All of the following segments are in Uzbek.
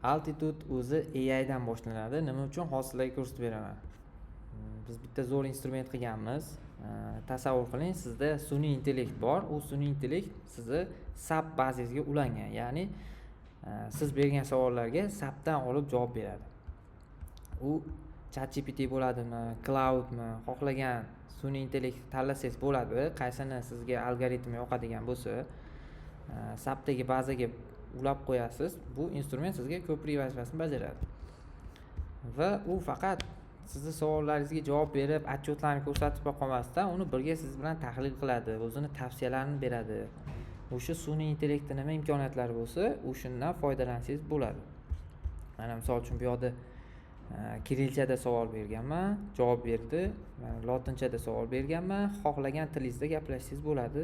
Altitude o'zi AIdan boshlanadi. Nima uchun? Hozir sizlarga ko'rsatib beraman. Biz bitta zo'r instrument qilganmiz. Tasavvur qiling, sizda sun'iy intellekt bor. U sun'iy intellekt sizni SAP bazangizga ulangan, ya'ni siz bergan savollarga SAPdan olib javob beradi. U ChatGPT bo'ladimi, Claudemi, xohlagan sun'iy intellekt tanlasangiz bo'ladi, qaysini sizga algoritm yoqadigan bo'lsa, SAPdagi bazaga ulab qo'yasiz. Bu instrument sizga ko'prik vazifasini bajaradi va u faqat sizni savollaringizga javob berib, отчет larni ko'rsatib qolmasdan, uni birga siz bilan tahlil qiladi, o'zini tavsiyalarini beradi. O'sha sun'iy intellektda nima imkoniyatlari bo'lsa, o'shandan foydalansangiz bo'ladi. Mana, misol uchun, bu yoqda kirilchada savol berganman, javob berdi. Mana, lotinchada savol berganman. Xohlagan tilingizda gaplashsangiz bo'ladi.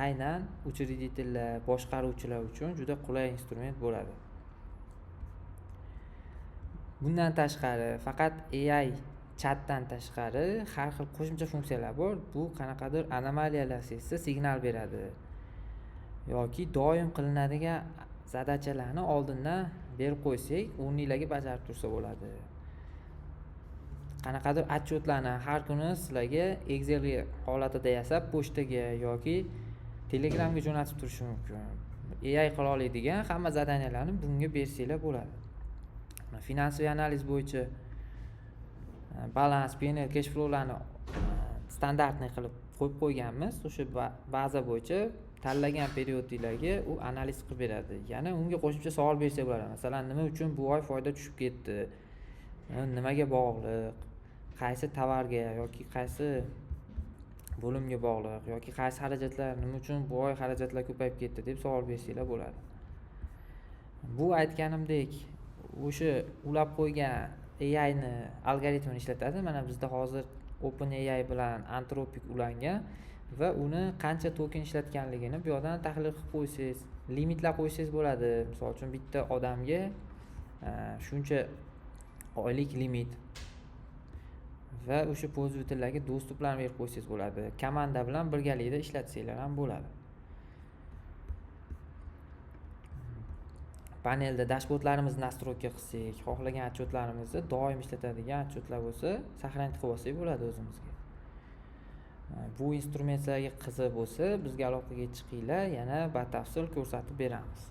Aynan учредитель lar, boshqaruvchilar uchun juda qulay instrument bo'ladi. Bundan tashqari, faqat AI chatdan tashqari har xil qo'shimcha funksiyalar bor. Bu qanaqadir anomaliyalar sezsa, signal beradi yoki doim qilinadigan задача larni oldindan berib qo'ysak, o'rninglarga bajarib tursa bo'ladi. Qanaqadir отчет larni har kuni sizlarga Excel holatida yasab, pochtaga yoki Telegramga jo'natib turishi mumkin. AI qila oladigan hamma задания larni bunga bersanglar bo'ladi. Финансовый analiz bo'yicha balans, PNL, cash flowlarni стандартный qilib qo'yib qo'yganmiz. O'sha baza bo'yicha tanlagan период inglarga u analiz qilib beradi. Yana unga qo'shimcha savol bersak bo'ladi. Masalan, nima uchun bu oy foyda tushib ketdi, nimaga bog'liq, qaysi tovarga yoki qaysi bo'limga bog'liq yoki qaysi xarajatlar, nima uchun bu oy xarajatlar ko'payib ketdi, deb savol bersanglar bo'ladi. Bu aytganimdek, o'sha ulab qo'ygan AIni algoritmini ishlatadi. Mana, bizda hozir OpenAI bilan Anthropic ulangan va uni qancha token ishlatganligini bu yoqdan tahlil qilib qo'ysangiz, limitlar qo'ysangiz bo'ladi. Misol uchun, bitta odamga shuncha oylik limit va o'sha пользователь larga доступ larni berib qo'ysangiz bo'ladi. Komanda bilan birgalikda ishlatsanglar ham bo'ladi. Panelda dashbordlarimizni настройка qilsak, xohlagan отчет larimizni, doim ishlatadigan отчет lar bo'lsa, сохранить qilib olsak bo'ladi o'zimizga. Bu instrument sizlarga qiziq bo'lsa, bizga aloqaga chiqinglar, yana batafsil ko'rsatib beramiz.